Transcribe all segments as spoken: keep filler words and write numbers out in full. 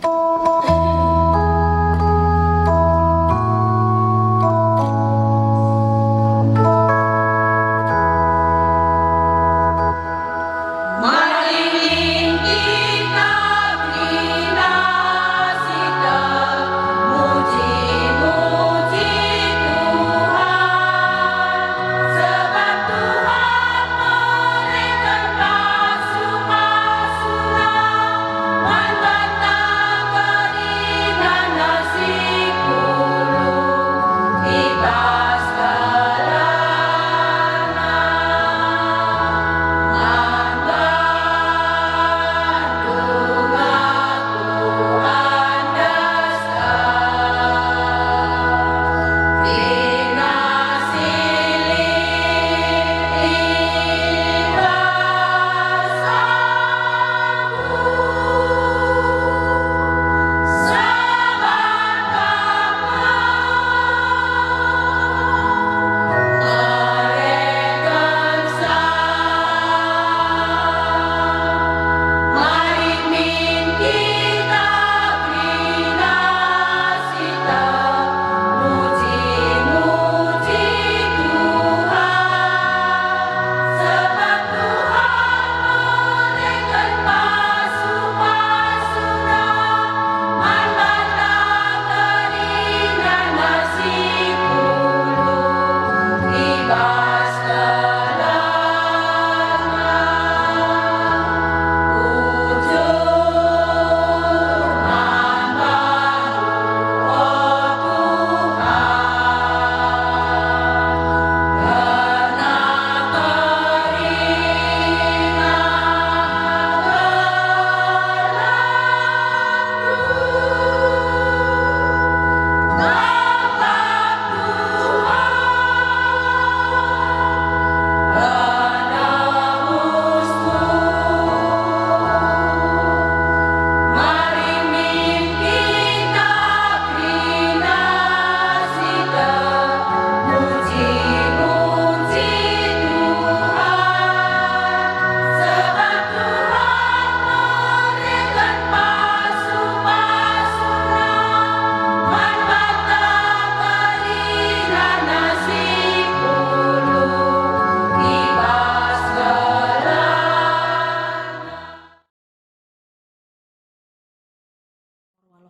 Waluh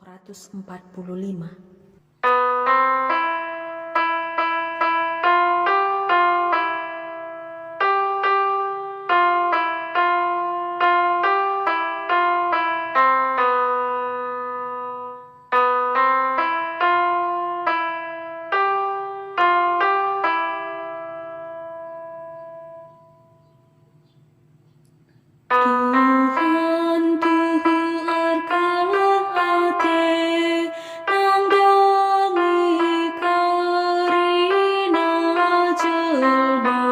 ratus empat puluh lima. Tuhan tuhu erkeleng ate, nandangi kerina jelma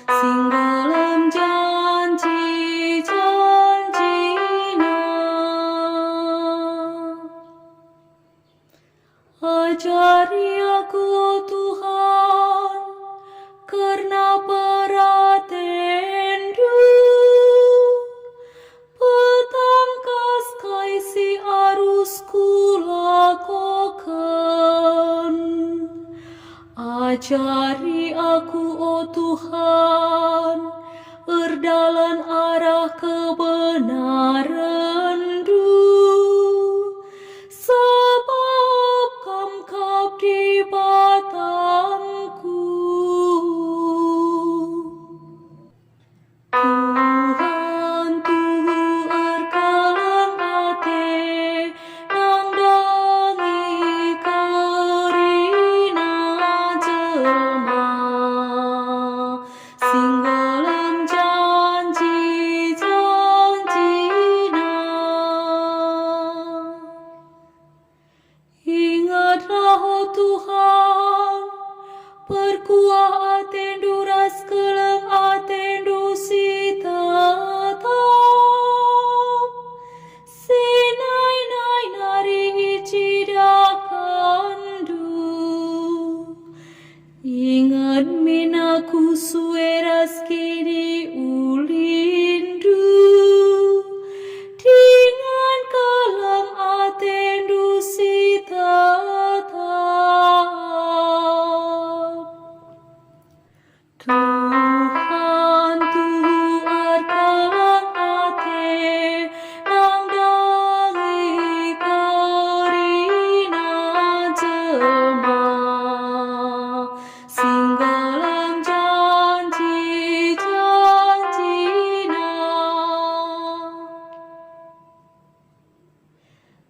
si nggeluh janji-janjiNa. Ajari aku, o Tuhan, kerna peratenNdu, petangkas kai si arus kulakoken. Ajari aku, o Tuhan, erdalan arah kebenarenNdu, sabap Kam kap Dibatangku. Tuhan tuhu erkeleng ate, nandangi kerina jelma si nggeluh janji-janjiNa. Ingetlah, o Tuhan, perkuah ateNdu ras keleng ateNdu si tetap, si nai-nai nari icidahkenNdu. Inget min aku sue ras kiniulinNdu, dingen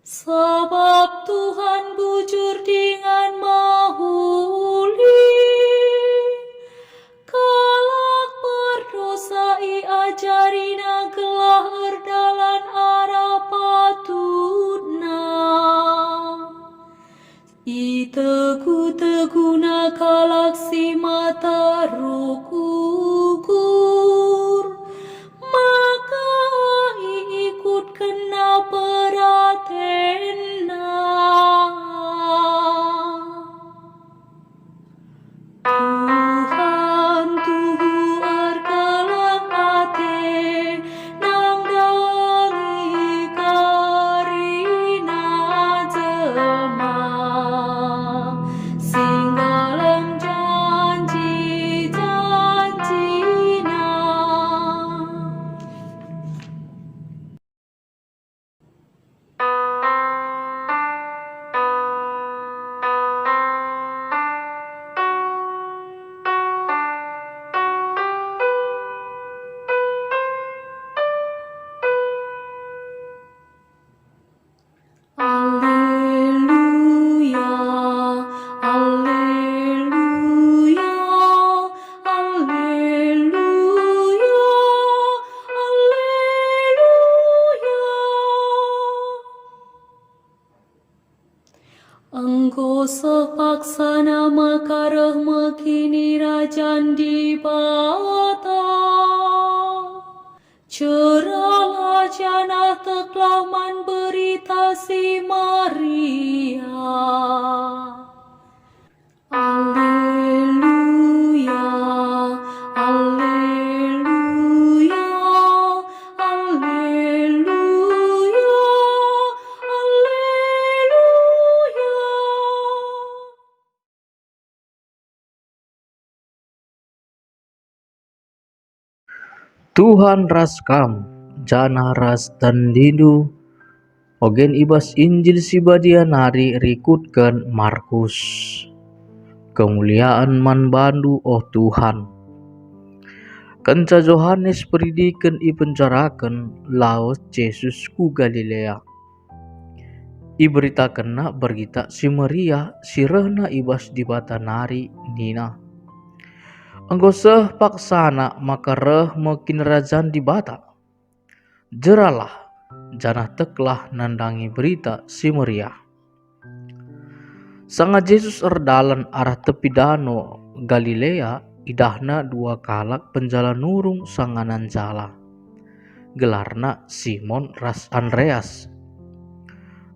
Sabap Tuhan bujur dingen mehuli, kalak perdosa iajariNa gelah erdalan arah patutna. Itegu-teguNa kalak si mata ruk ukur, maka iikutkenNa peratenNa. Tuhan tuhu erkeleng ate, nandangi kerina jelma si nggalem janji-janjiNa. Alleluia, alleluia, alleluia, alleluia. Enggo seh paksana maka reh me Kinirajan Dibata. Jeralah janah teklah man Berita Si Meriah. Alleluia, alleluia, alleluia, alleluia. Tuhan ras kam, janah ras tendindu, ogen i bas Injil si Badia nari rikutken Markus. Kemulian man bandu, o Tuhan. Kenca Johanes Peridiken ipenjaraken, lawes Jesus ku Galilea. Iberitakenna Berita Si Meriah si rehna i bas Dibata nari nina, "Enggo seh paksana maka reh me Kinirajan Dibata. Jeralah, janah teklah nandangi Berita Si Meriah." Sanga Jesus erdalan arah tepi Dano Galilea, idahNa dua kalak penjala nurung sanganan jala, gelarna Simon ras Andreas.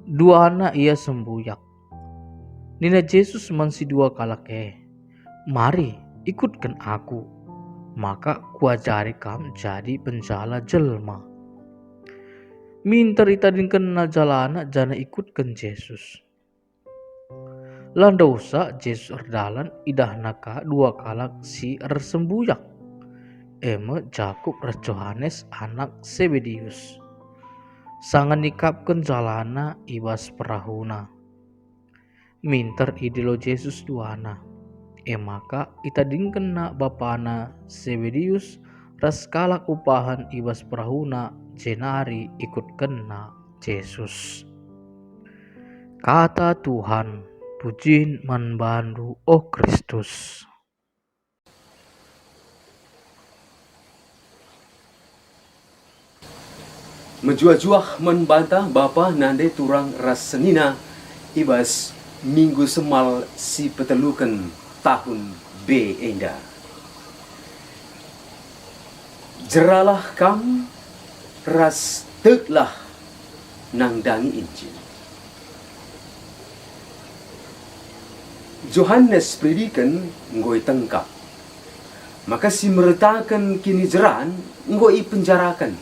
Duana ia sembuyak. Nina Jesus man si dua kalak e, "Mari, ikutken Aku, maka Kuajari kam jadi penjala jelma." Minter itadingkenna jalana janah ikutken Jesus. La ndosa Jesus erdalan, idahna ka dua kalak si ersembuyak, e me Jakup ras Johanes anak Sebedeus, sanga nikapken jalana i bas perahuna. Minter idilo Jesus duana, e maka itadingkenna bapana Sebedeus ras kalak upahen i bas perahuna, jenari ikutkenna Jesus. Kata Tuhan. Pujin man bandu, o Kristus. Mejuah-juah man banta, bapa, nande, turang ras senina, i bas Minggu Semal si peteluken tahun B enda. Jeralah kam ras teklah nandangi Injil. Johanes Peridiken enggo itangkap, maka si meritaken kinijeran enggo ipenjaraken.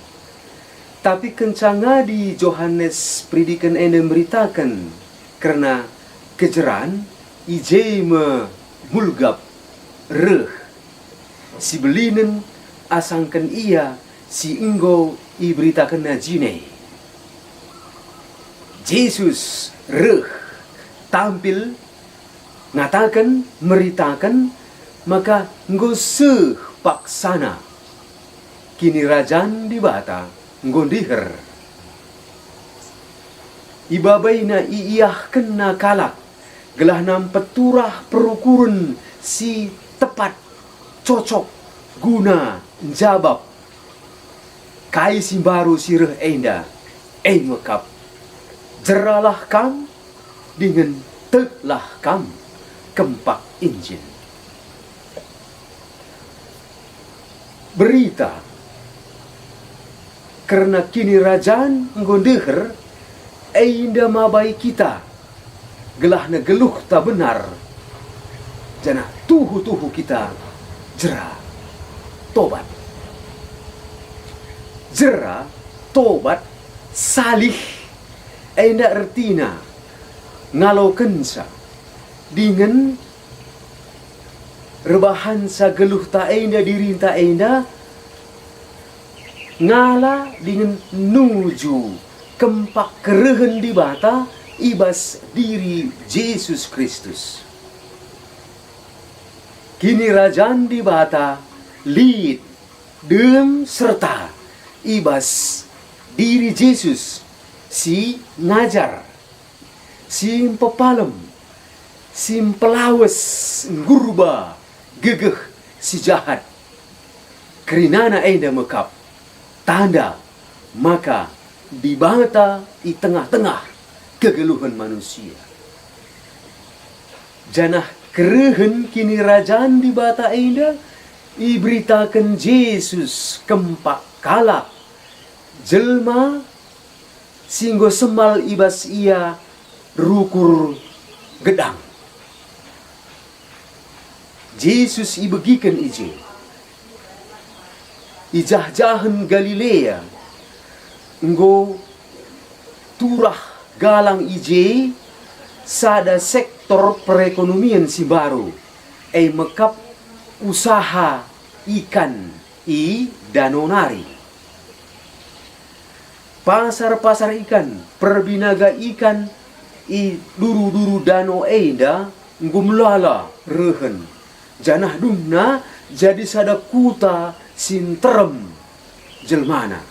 Tapi kenca ngadi Johanes Peridiken enda meritaken kerna kejeran, i je me mulgap reh si belinen asangken ia si enggo iberitakenna jine. Jesus reh, tampil, ngataken, meritaken maka enggo seh paksana Kinirajan Dibata enggo ndiher. IbabaNa iiahkenNa kalak, gelahna mpeturah perukuren si tepat, cocok, guna njabap kai si mbaru si reh enda, e me kap, "Jeralah kam, dingen teklah kam kempak Injil." Berita kerna Kinirajan enggo ndeher, enda mabai kita, gelahna geluhta benar, janah tuhu-tuhu kita jera, tobat. Jera, tobat, salih, enda ertina ngalokenca dingen erbahanca geluhta enda, dirinta enda, ngala dingen nuju kempak kerehen Dibata i bas diri Jesus Kristus. Kinirajan Dibata lit dem serta i bas diri Jesus si ngajar, si mpepalem, si mpelawes, nggurba gegeh si jahat. Kerinana enda me kap tanda maka Dibata i tengah-tengah kegeluhen manusia. Janah kerehen Kinirajan Dibata enda iberitaken Jesus kempak kalak, jelma si enggo semal i bas Ia rukur gedang. Jesus ibegiken i je. I jah-jahen Galilea enggo turah galang i je sada sektor perekonomian si mbaru, e me kap usaha ikan i dano nari. Pasar-pasar ikan, perbinaga ikan i duru-duru dano enda enggo melala rehen, janah dumna jadi sada kuta si nterem jelmana,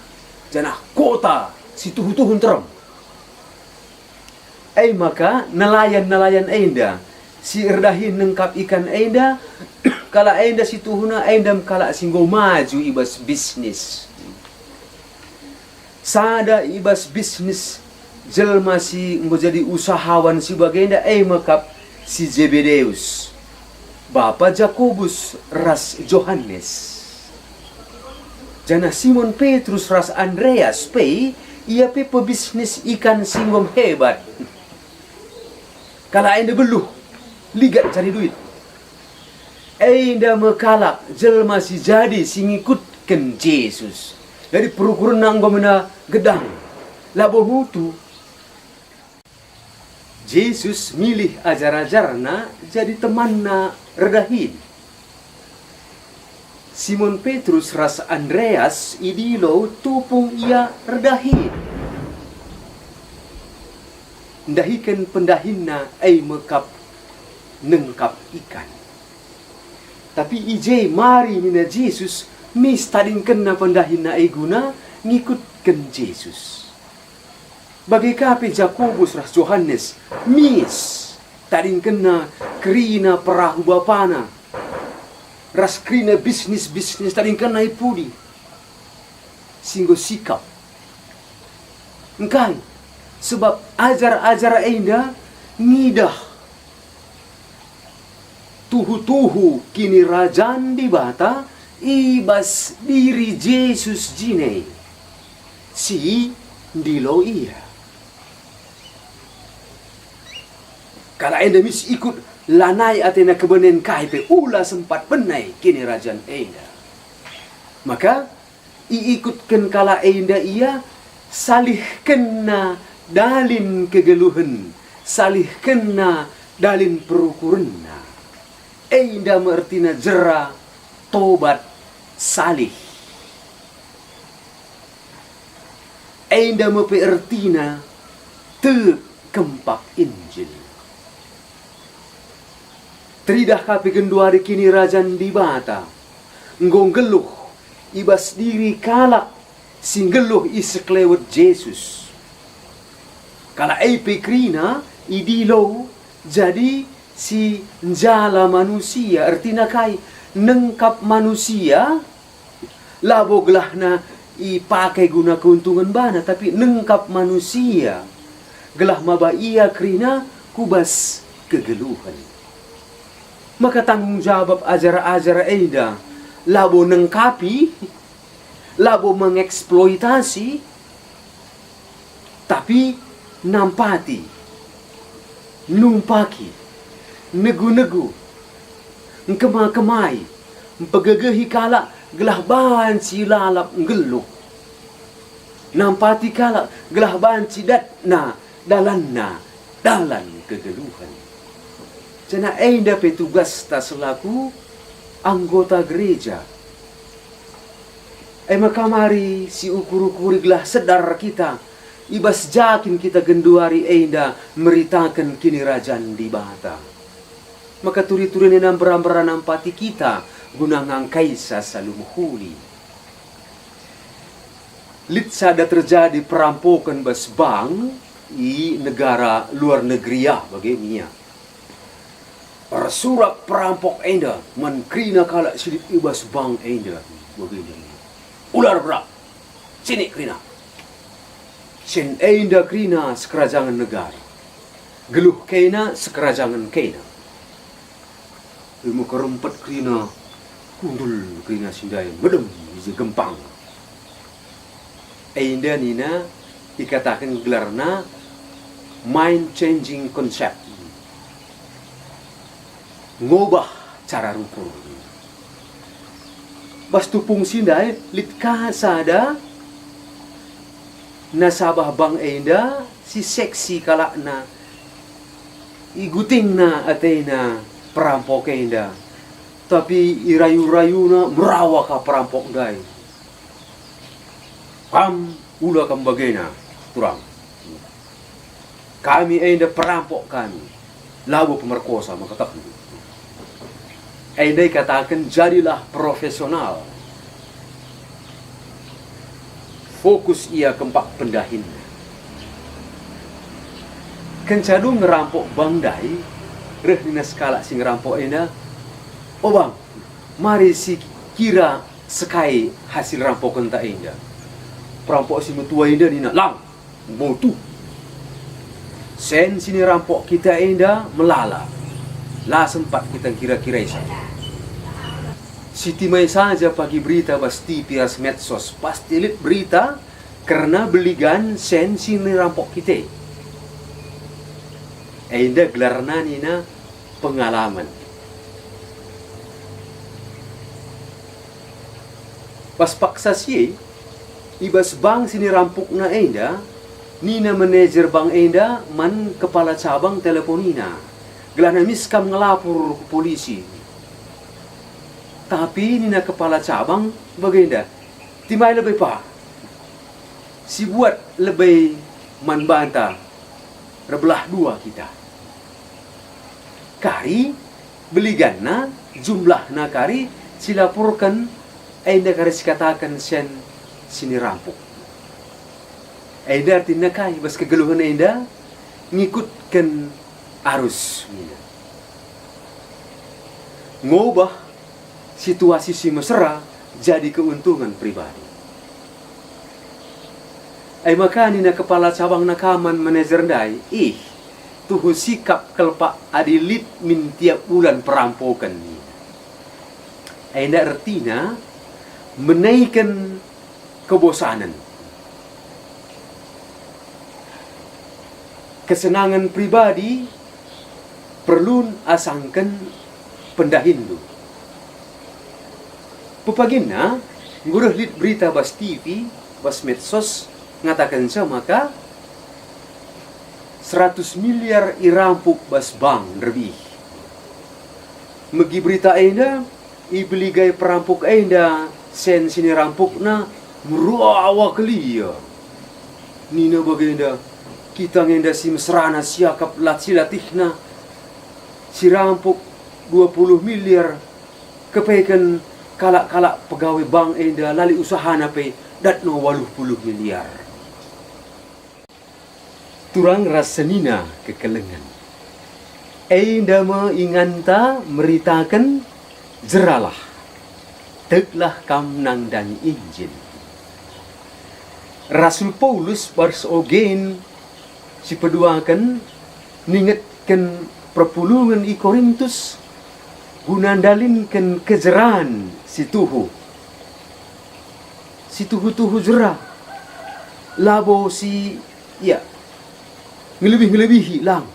janah kota si tuhu-tuhu nterem. E maka nelayan-nelayan enda si erdahin nengkap ikan enda, kalak enda si tuhuna enda me kalak si enggo maju i bas bisnis. Sada i bas bisnis jelma si enggo jadi usahawan si bagenda e me kap si Jebedeus, bapa Jakobus ras Johanes. Janah Simon Petrus ras Andreas pe, ia pe pebisnis ikan si enggo hebat. Kalak enda beluh, ligat cari duit. Enda me kalak jelma si jadi si ngikutken Jesus. Jadi perukurenna enggo mena gedang, labo mutu. Jesus milih ajar-ajarNa jadi temanNa erdahin. Simon Petrus ras Andreas idilo tupung ia erdahin, ndahiken pendahinna e me kap nengkap ikan. Tapi i je mari nina Jesus, mis tadingkenna pendahinna e guna ngikutken Jesus. Bage ka pe Jakobus ras Johanes, mis tadingkenna kerina perahu bapana, ras kerina bisnis-bisnis tadingkenna i pudi si enggo sikap. Engkai? Sebab ajar-ajar enda ngidah tuhu-tuhu Kinirajan Dibata i bas diri Jesus jine si ndilo ia. Kalak enda mis ikut lanai atena kebenen kai pe ula sempat bene Kinirajan enda. Maka iikutken kalak enda ia, salihkenna dalin kegeluhen, salihkenna dalin perukurenna. Enda me ertina jera, tobat, salih. Enda me pe ertina tek kempak Injil. Teridah ka pe genduari Kinirajan Dibata enggo nggeluh i bas diri kalak si nggeluh i sekelewet Jesus. Kalak e pe kerina idilo jadi si njala manusia, ertina kai? Nengkap manusia, labo gelahna ipake guna keuntungen bana, tapi nengkap manusia, gelah maba ia kerina ku bas kegeluhen. Maka tanggung jawab ajar-ajar enda labo nengkapi, labo mengeksploitasi, tapi nampati, numpaki, negu-negu, engkema-kemai, mpegegehi kalak gelah banci lalap nggeluh, nampati kalak gelah banci datna dalanna dalan kegeluhen. Janah enda pe tugasta selaku anggota gereja. E maka mari siukur-ukuri gelah sedar kita, i bas ja kin kita genduari enda meritaken Kinirajan Dibata. Maka turi-turin enda mbera-mbera nampati kita guna ngangkaisa alu mehuli. Lit sada terjadi perampoken bas bank i negara luar negeri, ah, bage nia. Ersurak perampok enda man kerina kalak si lit i bas bank enda, bage nia. Ular berak, sinik kerina. Sen enda kerina sekerajangen negara. Geluh kena sekerajangen kena. Ilmu kerempet kerina, kundul kerina si ndai, medem i je gempang. Enda nina ikataken gelarna mind changing concept. Ngubah cara rukur. Bas tupung si ndai lit ka sada nasabah bank enda si seksi kalakna. Igutingna atena perampok enda, tapi irayu-rayuna merawa ka perampok ndai. "Kam, ula kam bagena, turang. Kami enda perampok kami, labo pemerkosa maka tehndu." Enda ikataken jadilah profesional. Fokus ia kempak pendahinna. Kenca dung ngerampok bank ndai, reh nina sekalak si ngerampok enda, "O bang, mari si kira sekai hasil rampokenta enda." Perampok si metua enda nina, "Lang, motu. Sen si nirampok kita enda melala. La sempat kita kira-kiraisa. Sitimai saja pagi berita bas T V ras medsos, pasti lit berita kerna beligan sen si nirampok kita." Enda gelarna nina pengalaman. Pas paksa si e, i bas bank si nirampokna enda, nina manajer bank enda man kepala cabang teleponina, gelahna mis kam ngelapor ku polisi. Tapi nina kepala cabang bagenda, "Timai lebe, Pak. Sibuat lebe man banta, erbelah dua kita." Kari beliganna, jumlahna kari si laporken, enda kari sikataken sen si nirampok. Enda ertina kai bas kegeluhen enda? Ngikutken arus, nina. Ngubah situasi si mesera jadi keuntungan pribadi. E maka nina kepala cabangna ka man manajer ndai, "Ih, tuhu sikap kal, Pak, adi lit min tiap bulan perampoken," nina. Enda ertina menaiken kebosanen. Kesenangen pribadi perlun asangken pendahinndu. Pepaginna, enggo reh lit berita bas T V, bas medsos, ngatakenca maka seratus miliar irampok bas bank nderbih. Megi berita enda, ibeligai perampok enda sen si nirampokna, merawa kelia. Nina bagenda, "Kita nge enda si meserana siakap lat si latihna, si rampok dua puluh miliar, kepeken kalak-kalak pegawai bank enda la lit usahana pe datno waluh puluh miliar." Turang ras senina kekelengen. Enda me inganta meritaken, "Jeralah, teklah kam nandangi injil." Rasul Paulus bas ogen si peduaken ningetken perpulungen i Korintus guna ndalinken kejeran si tuhu. Si tuhu-tuhu jera, labo si, ya, ngelebih-ngelebihi lang.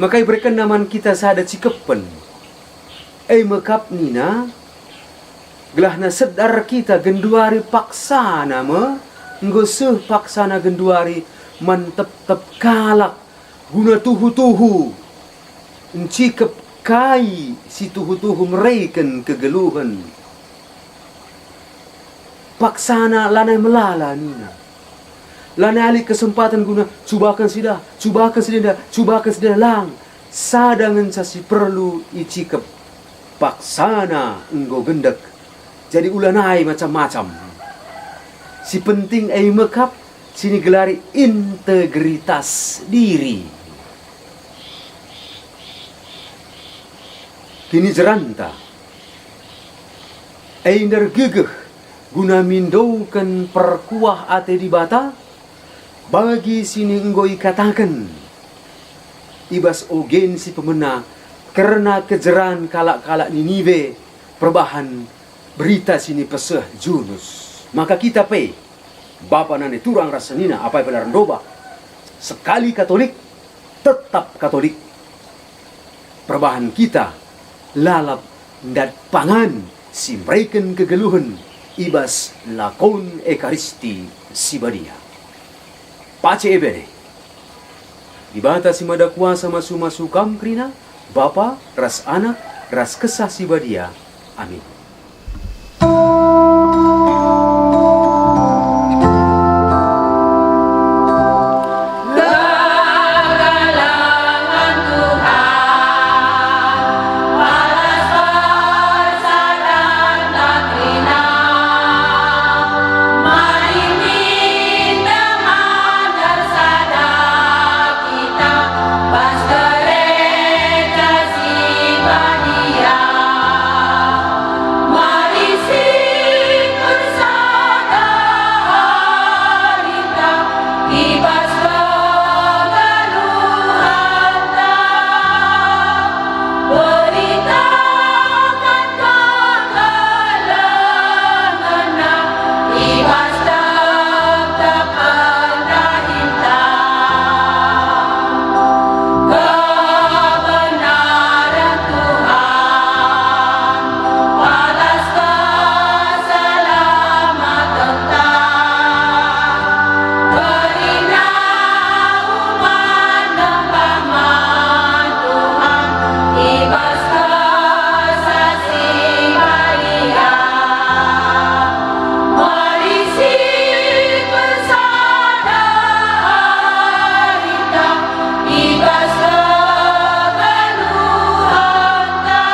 Maka iberekenna man kita sada cikepen. E me kap nina, gelahna sedar kita genduari paksana me, enggo seh paksana genduari man tep-tep kalak guna tuhu-tuhu ncikep kai si tuhu-tuhu mereken kegeluhen. Paksana lanai melala nina. Lanai lit kesempaten guna cubaken si dah, cubaken si enda, cubaken si enda, lang. Sada ngenca si perlu icikep. Paksana enggo gendek. Jadi ulanai macam-macam. Si penting e me kap si nigelari integritas diri. Kinijeranta. Enda ergegeh guna mindoken perkuah ate Dibata bagi si enggo ikataken i bas ogen si pemena kerna kejeran kalak-kalak Niniwe perbahan berita si nipeseh Junus. Maka kita pe, bapa nande turang ras senina, apai pe la erndobah, sekali Katolik, tetap Katolik. Perbahan kita lalap ndat pangan si mereken kegeluhen i bas lakon Ekaristi si Badia. Pace ebe deh. Dibata si Mada Kuasa masu-masu kam kerina, Bapa, ras Anak, ras Kesah Si Badia. Amin. Kita bas gereja si badia, mari si ersada arita i bas kegeluhenta, beritakan kegelengenna i bas tep-tep dahinta. Kebenaran Tuhan, balas keselamatenNa. Kerina umat nembah man Tuhan i bas Kesah Si Badia. Mari si ersada arita i bas kegeluhenta.